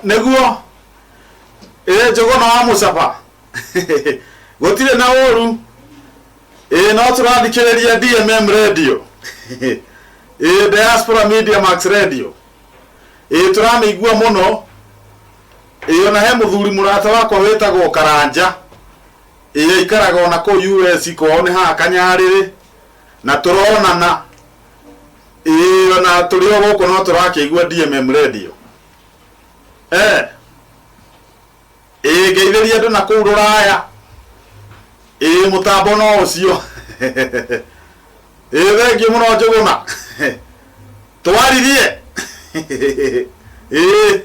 Nĩguo ĩĩ Njũgũna wa Mũcaba, gũtirĩ na ũru. Ĩĩ no tũrathikĩrĩria DMM Radio, ĩĩ Diaspora Media Max Radio. Ĩĩ tũramĩigua mũno. Ĩĩ ona he mũthuri mũrata wakwa wĩtagwo Karanja, ĩĩ aikaraga ona kũu US, kwao nĩ haha Kanyarĩrĩ, na tũronana. Ĩĩ ona tũrĩ o gũkũ no tũrakĩigua DMM Radio. Eh. Ĩĩ ngeithĩria andũ na kũu rũraya. Ĩĩ mũtambo no ũcio. Ĩĩ thengiũ mũno Njũgũna. Twaririe. Ĩĩ.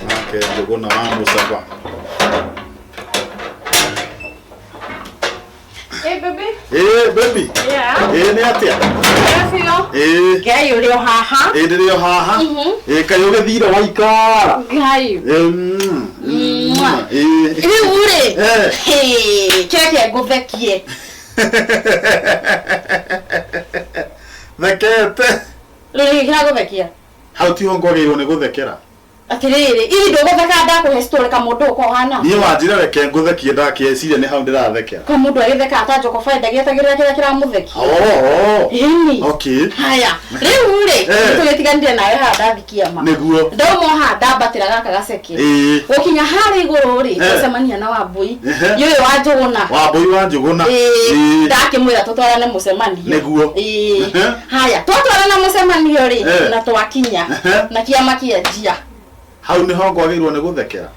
Nake Njũgũna wa Mũcaba. Hey baby. Ĩĩ baby. Yeah. Ĩĩ nĩ atĩa? Biũ. Ĩĩ. Ngai ũrĩ o haha. Ĩĩ ndĩrĩ o haha. Ĩĩ kaĩ ũgĩthire waikara. Ngai. Ĩĩ. Mwah. Ĩĩ. Rĩu rĩ. Eh. Hey, kĩreke ngũthekie. Thekete. Rĩu nĩkĩ kĩragũthekia? Hau tiho ngwagĩrĩirwo nĩ gũthekera. Atĩrĩrĩ, iri ndũgũtheka ndakũhe story kamũndũ ũko ũhana. Niĩ wanjĩra reke ngũthekie ndakĩeciria nĩ hau ndĩrathekera. Kamũndũ agĩtheka ta Njoko Bae ndagĩetagĩrĩra kĩrĩa kĩramũthekia. Oh. Ĩni. Okay. Haya, rĩu rĩ, Eh. nĩtũgĩtiganire nawe haha ndathikia ma. Nĩguo. Ndauma o haha ndambatĩra gaka gaceke. Ĩĩ. Gũkinya harĩa igũrũ rĩ, Eh. twacemania na Wambũi. Ehe. Yũyũ wa Njũgũna. Wambũi wa Njũgũna. Ĩĩ, Ĩĩ. ndakĩmwĩra tũtwarane mũcemanio. Nĩguo. Ĩĩ. Ehe. Haya, twatwarana mũcemanio rĩ, Eh. na twakinya Ehe. na kĩama kĩanjia. Hau nĩho ngwagĩrĩirwo nĩ gũthekera.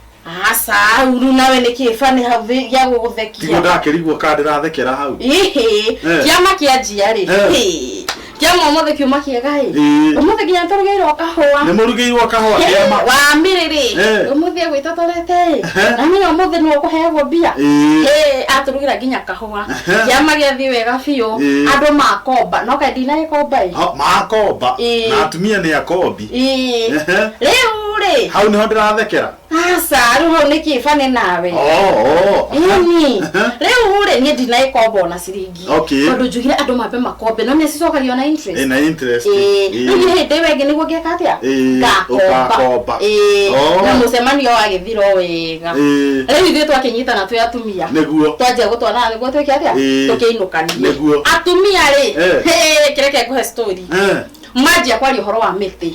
Aca, hau rĩu nawe nĩ kĩba nĩ hau gĩa Tiguo gũgũthekia. ndakĩrigwo kana ndĩrathekera hau. Ĩhĩ, Eh. kĩama kĩanjia rĩ, Eh. hĩ, kĩama ũmũthĩ kiuma kĩega ĩ. Ĩĩ. Ũmũthĩ nginya nĩtũrugĩirwo kahũa. Nĩ mũrugĩirwo kahũa kĩama. Wa mĩrĩrĩ. Eh. Ũmũthĩ egwĩtotorete ĩ. Ehe. Na menya ũmũthĩ nĩwe ũkũheagwo mbia. Ĩĩ. Ĩ, atũrugĩra nginya kahũa. Ehe. Kĩama gĩathiĩ wega biũ. Ĩĩ. Andũ makomba. No kaĩ ndinagĩkomba ĩ. Ho, makomba. Ĩĩ. Na atumia nĩ akombi. Ĩĩ. Ehe. Rĩu rĩ. Hau nĩho ndĩrathekera. Aca, rĩu hau nĩ kĩba nĩ nawe. Oh, oh. Ĩni. Rĩu rĩ niĩ ndinagĩkomba ona ciringi. Okay. Tondũ njugire andũ mambe makombe no nĩcicokagio na interest. Ĩna interest. Ĩĩ. Ĩĩ. Rĩu niĩ hĩndĩ ĩyo ĩngĩ nĩguo ngeka atĩa? Ĩĩ, Ngakomba. ũgakomba. Ĩĩ. Oh. Na mũcemanio wagĩthira o wega. Ĩĩ. Rĩu ithuĩ twakĩnyitana twĩ atumia. Nĩguo. Twanjia gũtwarana nĩguo twĩke atĩa? Ĩĩ. Tũkĩinũkanie. Nĩguo. Atumia rĩ, Eh. hĩ, kĩreke ngũhe story. Eh. Manjia kwaria ũhoro wa mĩtĩ.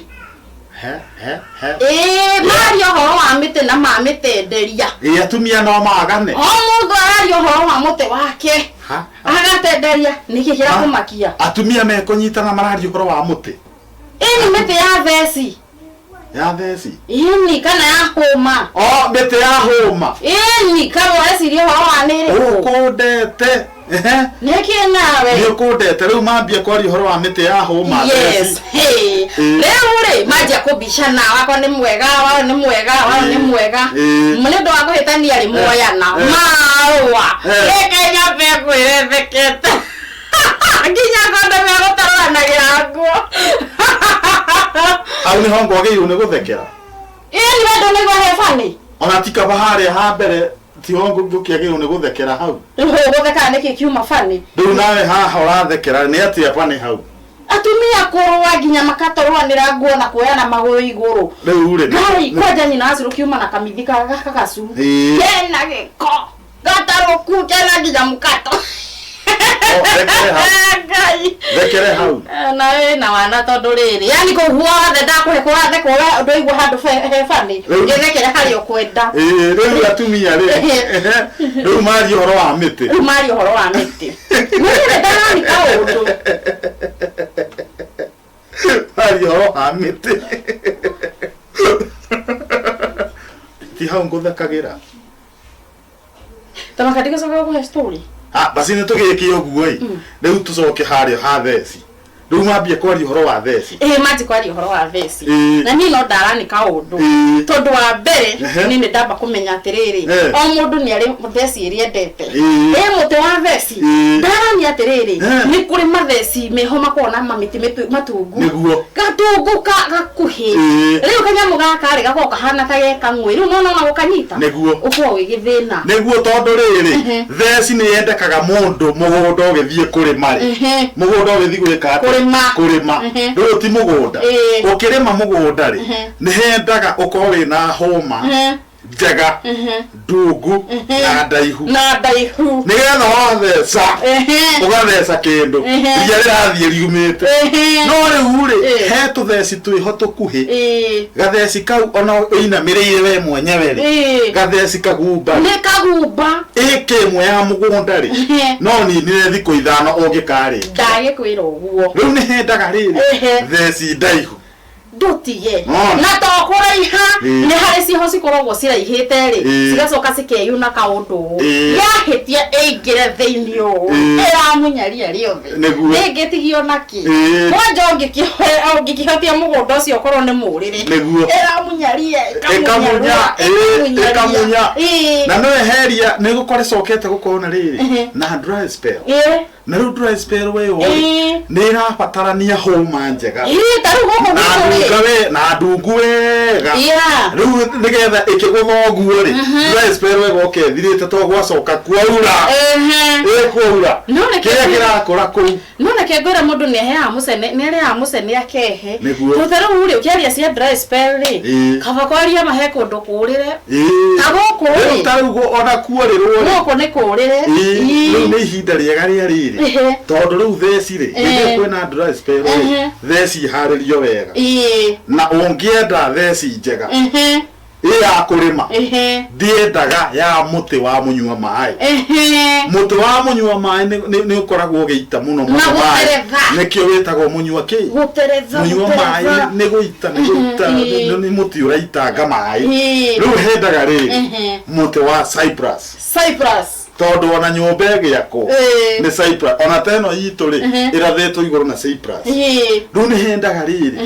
He, he, he. Ĩĩ, maria ũhoro wa mĩtĩ na mamĩtenderia. Ĩĩ atumia no magane. O mũndũ araria ũhoro wa mũtĩ wake. Ha? Agatenderia. Nĩkĩ kĩrakũmakia? Atumia mekũnyitana mararia ũhoro wa mũtĩ. Ĩni mĩtĩ ya theci. Ya theci. Ĩni kana ya hũma. O mĩtĩ ya hũma. Ĩni kana ũreciria ũhoro wa nĩ ĩrĩkũ? Ũkũndete. Ehe. Nĩkĩ nawe? Nĩ ũkũndete rĩu mambia kwaria ũhoro wa mĩtĩ ya hũma. Yes. theci. Hey. Ĩĩ. Rĩu rĩ manjia kũbicana wakwa nĩ mwega wao nĩ mwega wao nĩ Ĩĩ. mwega. Ĩĩ. Nĩ ũndũ wa kũhĩtania rĩ moyana Eh. marũa. Eh. Reke nyambe ngwĩre thekete. Nginya konde megũtarũranagĩra nguo. Hau nĩho ngwagĩrĩirwo nĩ gũthekera. Ĩni we ndũnaigua he funny. Ona ti kaba harĩa ha mbere tiho ngũkĩagĩrĩirwo nĩ gũthekera hau. Rĩu ũgũthekaga nĩkĩ kiuma funny? Rĩu nawe haha ũrathekera nĩ atĩa funny hau? Atumia kũrũa nginya makatorũanĩra nguo na kuoyana magũrũ igũrũ. Rĩu rĩ. Ngai, kwanja nyina wa Cũrũ kiuma na kamithi kagacu. Ĩĩ. Kena gĩko. Gatarũku kena nginya mũkato. Oh, thekere hau. Ngai. Thekere hau. Na wĩ na wana tondũ rĩrĩ. Yaani kũu guothe ndakũhe kũrathekwo we ndũigua handũ he funny. Rĩu- Gĩthekere harĩa ũkwenda. Ĩĩ rĩu atumia rĩ. Rĩu maria ũhoro wa mĩtĩ. Rĩu maria ũhoro wa mĩtĩ. Nĩ ndarani kaũndũ. Maria ũhoro wa mĩtĩ. Ti hau ngũthekagĩra. Tamaka ndigũcoka gũkũhe story. Ah, basi nĩ tũgĩke ũguo ĩ. Rĩu tũcoke harĩa ha theci. Rĩu mambie kwaria ũhoro wa theci. Ĩĩ manji kwaria ũhoro wa theci. Ĩĩ. Na niĩ no ndarani kaũndũ. Ĩĩ. Tondũ wa mbere Ehe. niĩ nĩ ndamba kũmenya atĩrĩrĩ Eh. o mũndũ nĩ arĩ theci ĩrĩa endete. Ĩĩ. Ĩ mũtĩ wa theci. Ĩĩ. Ndarani atĩrĩrĩ Eh. nĩ kũrĩ matheci meho makoragwo na mamĩtĩ matungu. Nĩguo. Gatungu gakuhĩ. Ĩĩ. Rĩu kanyamũ gaka rĩ gakoragwo kahana ta ge kang'ũĩ. Rĩu nona ona gũkanyita. Nĩguo. Ũkoragwo wĩ gĩthĩna. Nĩguo tondũ rĩrĩ Ehe. theci nĩ yendekaga mũndũ mũgũnda ũgĩthiĩ kũrĩma rĩ. Ehe. Mũgũnda ũgĩthiĩ gwĩka atĩa? Kũrĩma. Kũrĩma. Rĩu ti mũgũnda. Ũkĩrĩma mũgũnda rĩ, nĩ hendaga ũkorwo wĩna hũma njega, ndungu na ndaihu. Na ndaihu. Nĩgetha watheca, ũgatheca kĩndũ, ria rĩrathiĩ riumĩte. No rĩu rĩ, he tũtheci twĩho tũkuhĩ. Gatheci kau ona ũinamĩrĩire we mwenyewe rĩ, gatheci kagumba rĩ, Nĩ kagumba. Ĩka ĩmwe ya mũgũnda rĩ, no ninire thikũ 5 ũngĩkarĩ. Ndagĩkwĩra ũguo. Rĩu nĩ hendaga rĩrĩ, theci ndaihu. Ndũtige. Nona. Na to kũraiha, nĩ harĩ ciho cikoragwo ciraihĩte rĩ, cigacoka cikeyuna kaũndũ ũũ. Yahĩtia ĩingĩre thĩinĩ ũũ, ĩramunya ria rĩothe. Nĩguo. Ndĩngĩtigio nakĩ. Kwanja ũngĩkĩhotia mũgũnda ũcio ũkorwo nĩ mũrĩre. Nĩguo. Ĩramunya ria, Ĩkamunya, ĩkamunya ĩkamunya. ria. Na no eheria nĩ gũkorwo ĩcokete gũkorwo na rĩrĩ, na dry spell. Na rĩu dry spell we ũĩ, nĩ ĩrabatarania hũma njega. Ta rĩu gũkũ Na gwitũ rĩ. ndunga we, na ndungu wega. Yeah. Rĩu nĩgetha ĩkĩgũtha ũguo rĩ, dry spell ĩgoka ĩthirĩte to gwacoka kwaura. Ĩ kwaura. No reke Kĩrĩa kĩrakũra kũu. No reke ngwĩre mũndũ nĩ aheaga mũcene, nĩ arĩaga mũcene akehe. Nĩguo. Tondũ ta rĩu rĩ, ũkĩaria cia dry spell rĩ, kaba kwaria mahe kũndũ kũrĩre. Ta gũkũ Rĩu rĩ, ta rĩu ona kuorĩrwo rĩ. Gũkũ nĩ kũrĩre. Rĩu nĩ ihinda rĩega rĩa rĩrĩ. Tondũ rĩu theci rĩ, hĩndĩ ĩyo kwĩna dry spell rĩ, theci iharĩrio wega. Na ũngĩenda theci njega, ĩ ya kũrĩma, ndiendaga ya mũtĩ wa mũnyua maĩ. Mũtĩ wa mũnyua maĩ nĩ ũkoragwo ũgĩita mũno mũno Na maĩ. gũteretha. Nĩkĩo wĩtagwo mũnyua kĩ? Gũteretha, Mũnyua maĩ gũteretha. nĩ gũita, nĩ gũita, nĩ mũtĩ ũraitanga maĩ. Rĩu hendaga rĩrĩ, mũtĩ wa cypress. Cypress. Tondũ ona nyũmba ĩgĩakwo nĩ cypress, ona ta ĩno itũ rĩ, ĩrathĩtwo igũrũ na cypress. Rĩu nĩ hendaga rĩrĩ,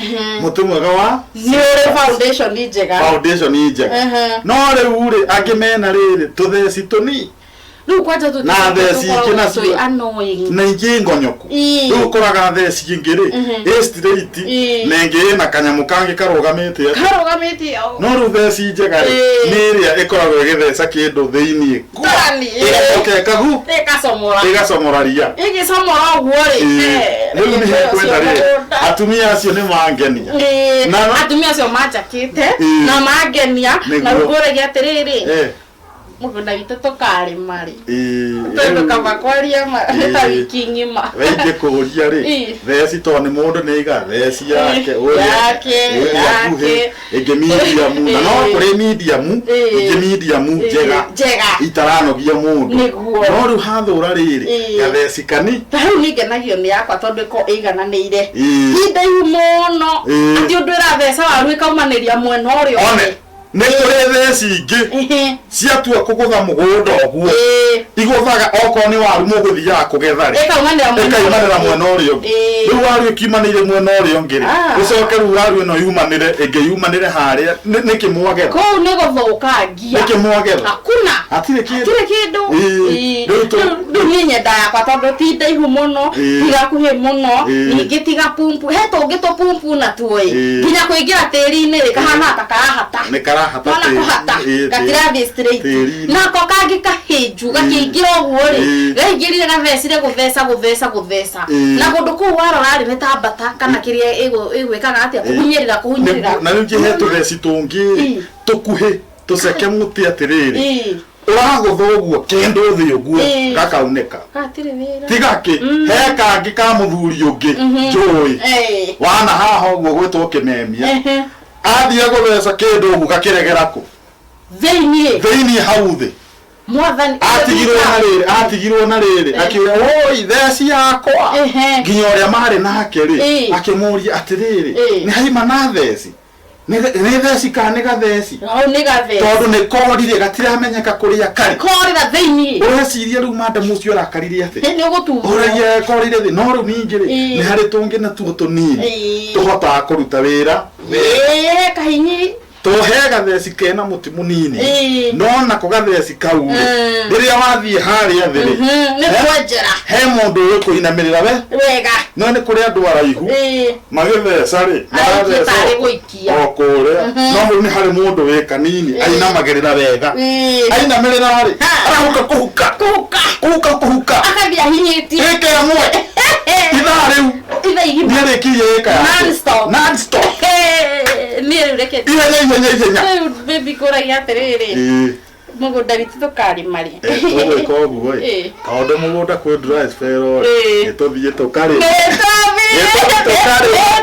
mũtĩ mwega wa Nĩ ũrĩ foundation njega. Foundation njega. No rĩu rĩ, angĩ mena rĩrĩ tũtheci tũnini. Rĩu kwanja Na theci ingĩ nacio. tũkoragwo twĩ annoying. Na ingĩ ngonyoku. Rĩu ũkoraga theci ingĩ rĩ, ĩ straight, na ĩngĩ ĩna kanyamũ kangĩ karũgamĩte atĩ. Karũgamĩte o. No rĩu theci njega rĩ, nĩ ĩrĩa ĩkoragwo ĩgĩtheca kĩndũ thĩiniĩ. Ndani, Ĩgacoka ĩkagu. Ĩgacomora. Ĩgacomora ria. Ĩgĩcomora ũguo rĩ, Rĩu nĩ ũcio hekwenda rĩ, mũgũnda. atumia acio nĩ mangenia. Atumia acio manjakĩte, na mangenia, na Nĩguo. rĩu ngũragia atĩrĩrĩ, mũgũnda witũ tũkarĩma rĩ. Tondũ kaba kwaria ma ta wiki ng'ima. We ingĩkũria rĩ, theci tondũ nĩ mũndũ nĩ aigaga theci yake, ũrĩa Yake, ĩrĩa yake. nguhĩ, ĩngĩ medium, na no kũrĩ medium, ĩngĩ medium njega. Njega. Itaranogia mũndũ. Nĩguo. No rĩu hathũra rĩrĩ, gatheci kani. Ta rĩu niĩ ngenagio nĩ yakwa tondũ ĩkoragwo ĩigananĩire. Ti ndaihu mũno. Atĩ ũndũ ĩratheca waru ĩkaumanĩria mwena ũrĩa ũngĩ. One, nĩ kũrĩ theci ingĩ ciatua kũgũtha mũgũnda ũguo. Igũthaga okorwo nĩ waru mũgũthiaga kũgetha rĩ, Ĩkaumanĩra mwena ĩkaumanĩra ũrĩa ũngĩ. mwena ũrĩa ũngĩ. Rĩu waru ĩkiumanĩire mwena ũrĩa ũngĩ rĩ, ũcoke rĩu waru ĩno yumanĩre, ĩngĩ yumanĩre harĩa, nĩkĩ mwagetha? Kũu nĩ gũthũkangia. Nĩkĩ mwagetha? Hakuna. Hatirĩ kĩndũ. Hatirĩ kĩndũ. Rĩu Rĩu niĩ nyenda yakwa tondũ ti ndaihu mũno, ti gakuhĩ mũno, ningĩ ti gapumpu. He tũngĩ tũpumpu natuo ĩ. Nginya kũingĩra tĩri-inĩ rĩ, kahana ta karahata. Nĩ karahata Wona tĩri. kũhata, gatirathiĩ straight. Tĩri-inĩ. Nako kangĩ kahĩnju, gakĩingĩra ũguo rĩ, gaingĩrire gathecire gũtheca, gũtheca, gũtheca. Na kũndũ kũu warora rĩ, nĩ ta mbata kana kĩrĩa ĩgwĩkaga atĩa, kũhunyĩrĩra, kũhunyĩrĩra. Na rĩu he tũtheci tũngĩ tũkuhĩ, tũceke mũtĩ atĩrĩrĩ. Ũragũtha ũguo kĩndũ thĩ ũguo, gakaunĩka. Gatirĩ wĩra. Tiga kĩ, he kangĩ ka mũthuri ũngĩ, njũĩ. Wana haha ũguo gwĩtwo kĩmemia. Athiĩ gũtheca kĩndũ ũguo gakĩregera kũ? Thĩiniĩ. Thĩiniĩ hau thĩ. Mwathani. Atigirwo na rĩrĩ, atigirwo na rĩrĩ, akiuga, oi, theci yakwa. Nginya ũrĩa marĩ nake rĩ, akĩmũria atĩrĩrĩ, nĩ haima na theci? Nĩ theci kana nĩ gatheci? Hau nĩ gatheci. Tondũ nĩ korire, gatiramenyeka kũrĩa karĩ. Korĩra thĩiniĩ. Ũreciria rĩu madam ũcio arakarire atĩ? Nĩ ũgũtumbũrwo. Ũragia korire thĩ, no rĩu ningĩ rĩ, nĩ harĩ tũngĩ natuo tũnini. Tũhotaga kũruta wĩra. Kahinyi. Tũhe gatheci kena mũtĩ mũnini. No nako gatheci kau rĩ, rĩrĩa wathiĩ harĩa thĩ rĩ, Nĩ kwenjera. he mũndũ ũĩ kũinamĩrĩra we. Wega. No nĩ kũrĩ andũ araihu. Magĩtheca rĩ, Araikia maratheca tarĩ gũikia. o kũrĩa. No rĩu nĩ harĩ mũndũ wĩ kanini, ainamagĩrĩra wega. Ainamĩrĩra rĩ, arahuka kũhuka. Kũhuka. Kũhuka, kũhuka. Akathiĩ ahinyĩtie. Ĩka ĩmwe. Ithaa rĩu. Ithaa igĩrĩ. igima. Nĩarĩkirie ĩka yake. Non-stop. Non-stop. Hey, niĩ rĩu reke Ihenya ihenya ihenya. Rĩu baby ngũragia atĩrĩrĩ, Ĩĩ. mũgũnda witũ tũkarĩma rĩ? Eh, tũgwĩka ũguo ĩ. Ĩĩ. Tondũ mũgũnda kwĩ dry spell ĩ. Ĩĩ. Nĩtũthiĩ tũkarĩma. Nĩtũthiĩ. Nĩtũthiĩ tũkarĩma.